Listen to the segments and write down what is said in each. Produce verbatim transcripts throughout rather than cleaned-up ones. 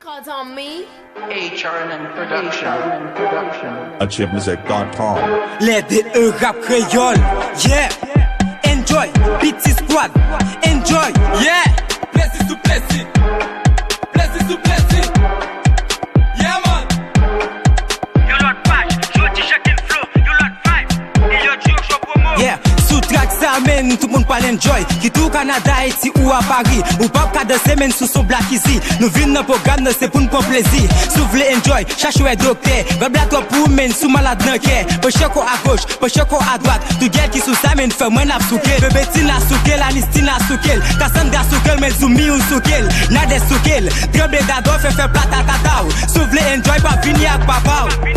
Cause on me. H R N N Production. Production. H F Music dot com. Les D E Rap Kreyòl, yeah. Enjoy, Piti Squad, enjoy, yeah. Plezi sou plezi, plezi sou plezi, yeah man. Yon lòt paj, jodi Check in Flow, yon lòt vibe. Yo di yo cho promo. Yeah, sou track sa men tout moun pral enjoy. Kit ou Kanada, Ayiti ou a Pari, ou p ap ka danse men sou son Black Easy. Nou vin nan pwogram nan se pou n pran plezi. Si w vle enjoy, chache wè doktè. Vibe la twòp pou ou men si w malad nan kè. Panche kò agoch, panche kò adwat. Tout gèl ki sou sa men fè mwen ap souke. Bebe Tina souke l, Anistina souke l, Cassandra souke l, men Zoumi ou souke l. Nadès souke l, tranble dadò fè fè plata tata w. Si w vle enjoy pa vini ak papa w.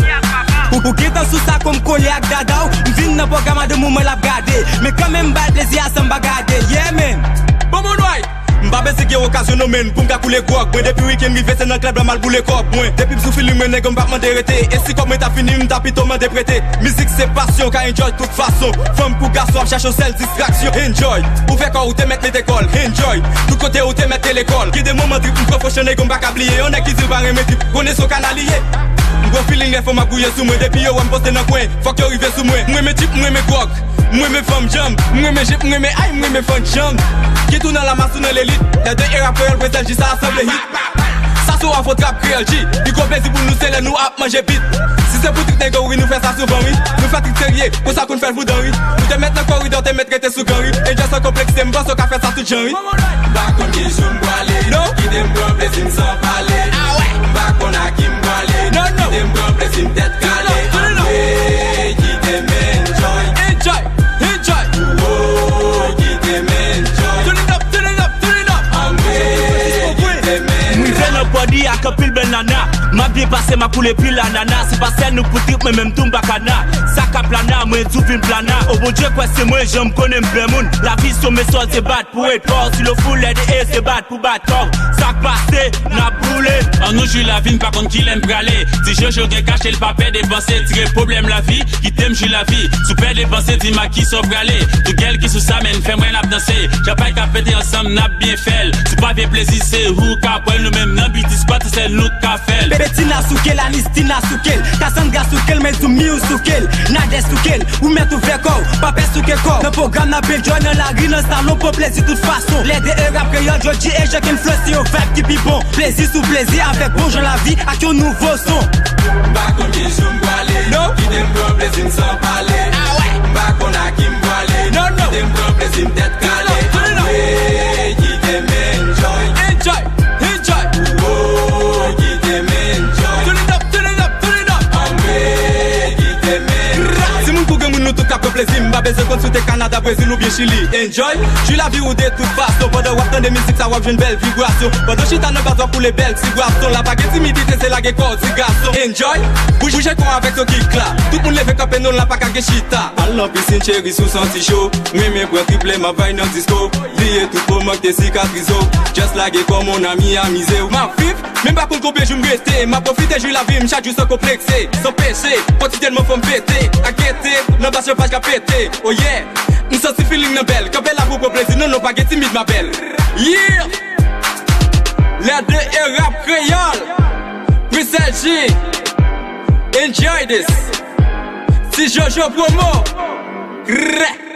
Ou, ou gentan sou sa kòm kole ak dada w. M vin nan pwogram a de moman l ap gade. Men kanmenm m bay plezi a san m pa gade. Yeah man. Bon moun way. M pa bezwen gen okazyon non men pou m ka koule gwòg. Mwen depi wikenn rive se nan klèb la m al boule kòb mwen. Depi m sou feeling mwen nèg yo m p ap mande rete. E si kòb mwen ta fini m ta pito mande prete. Mizik se pasyon ka enjoy tout fason. Fanm kou gason ap chache yon sèl distraksyon. Enjoy. Ouvè kò w ou te mèt mete kòl. Enjoy. Tout kote ou te mèt te lekòl. Gen de moman trip m pran fò chan nèg yo m pa ka bliye. Yon nèg ki di l pa renmen trip konnen se yon kanaliye. M pran feeling lè fanm ap gouye sou mwen depi yo wè m poste nan kwen. Fòk yo rive sou mwen. M renmen trip, m renmen gwòg. M renmen fanm djanm, m renmen jip, m renmen ay, m renmen fanm djanm. Kit ou nan lamas ou nan lelit, lè de E Rap Kreyòl prezan jis a sanble hit. Sa se yon afro trap kreyòl G. Pi gwo plezi pou nou se lè nou ap manje bit. Si se pou trik nèg yo wi nou fè sa souvan wi. Nou fè trik serye, konsa konn fè l voudan wi. Nou te mèt nan koridò, te mèt rete sou gran wi. Enjoy san konplekse, m panse w ka fè sa tout jan wi. M pa konn ki jou m prale, kite m pran plezi m san pale. M pa konn a ki m prale, kite m pran plezi m tèt kale. Anmwey, kite m enjoy. Enjoy, enjoy. Wowo, kite m enjoy. Turn it up, turn it up, turn it up. Anmwey, kite m enjoy. M rive nan pòdi ak anpil bèl nana. M ap byen pase, m ap koule pil anana. Se pa sèl nou pou trip, mwen menm tou m pa kana. Sa k ap plana, mwen tou vin plana. O Bondye kwè se mwen, jan m konnen m bèl moun. Lavi se yon mesòl, se bat pou ret fò. Si lo foulè de e se bat pou bat kò. Sa k pase, n ap boule. Annou jwi lavi, m pa konn kilè m prale. Ti Jojo gen kache, l pa pè depanse. Tire pwoblèm lavi, kite m jwi lavi. Si w pè depanse, di m a kisa w prale. Tout gèl ki sou sa, men fè mwen n ap danse. Chanpay k ap pete ansanm, n ap byen fè l. Si w pa vle plezi, se ou k ap wè l. Nou menm nan Piti Squad, se sèl nou k ka fè l. Bebe Tina souke l, Anistina souke l, Cassandra souke l, men Zoumi ou souke l. Nadès souke l, ou mèt ouvè kò w, pa pè souke kò w. Nan pwogram n ap enjoy, nan lari, nan salon, pran plezi tout fason. Les D E Rap Kreyòl, jodi e Check in Flow, se yon vibe ki pi bon. Plezi sou plezi avèk bon jan lavi ak yon nouvo son. M pa konn ki jou m prale, kite m pran plezi m san pale. M pa konn a ki m prale, kite m pran plezi m tèt kale. Anmwey, kite m enjoy. Enjoy, enjoy. Wowo, kite m enjoy. Turn it up, turn it up, turn it up. Anmwey, kite m enjoy. Timoun kou granmoun nou tout ka pran plezi. M pa bezwen konn si w te Kanada, Brezil oubyen Chili. Enjoy. Jwi lavi ou de tout fason. Pandan w ap tande mizik sa, w ap jwenn bèl vibrasyon. Pandan w chita nan baz, w ap koule bèl ti bwason. La pa gen timidite, se lage kò w, ti gason. Enjoy. Bouje kò w avèk son kik la. Tout moun leve kanpe, non la pa ka gen chita. Al nan pisin cheri si w santi cho. M renmen pran trip lè m ap vibe nan disko. Bliye tout moman k te sikatrize w. Just lage kò w mon ami, amize w. M ap viv, men m pa konn konbyen jou m rete. M ap pwofite jwi lavi m chak jou san konplekse, san pese. Kotidyènman fò m pete, ak gete, nan bas yon paj ka pete. Oh yeah. M santi feeling nan bèl. Kanpe la pou pran plezi, non, non, pa gen timid, ma belle. Yeah! Les D E Rap Kreyòl. Prince L G. Enjoy this. Ti Jojo Promo. Krè.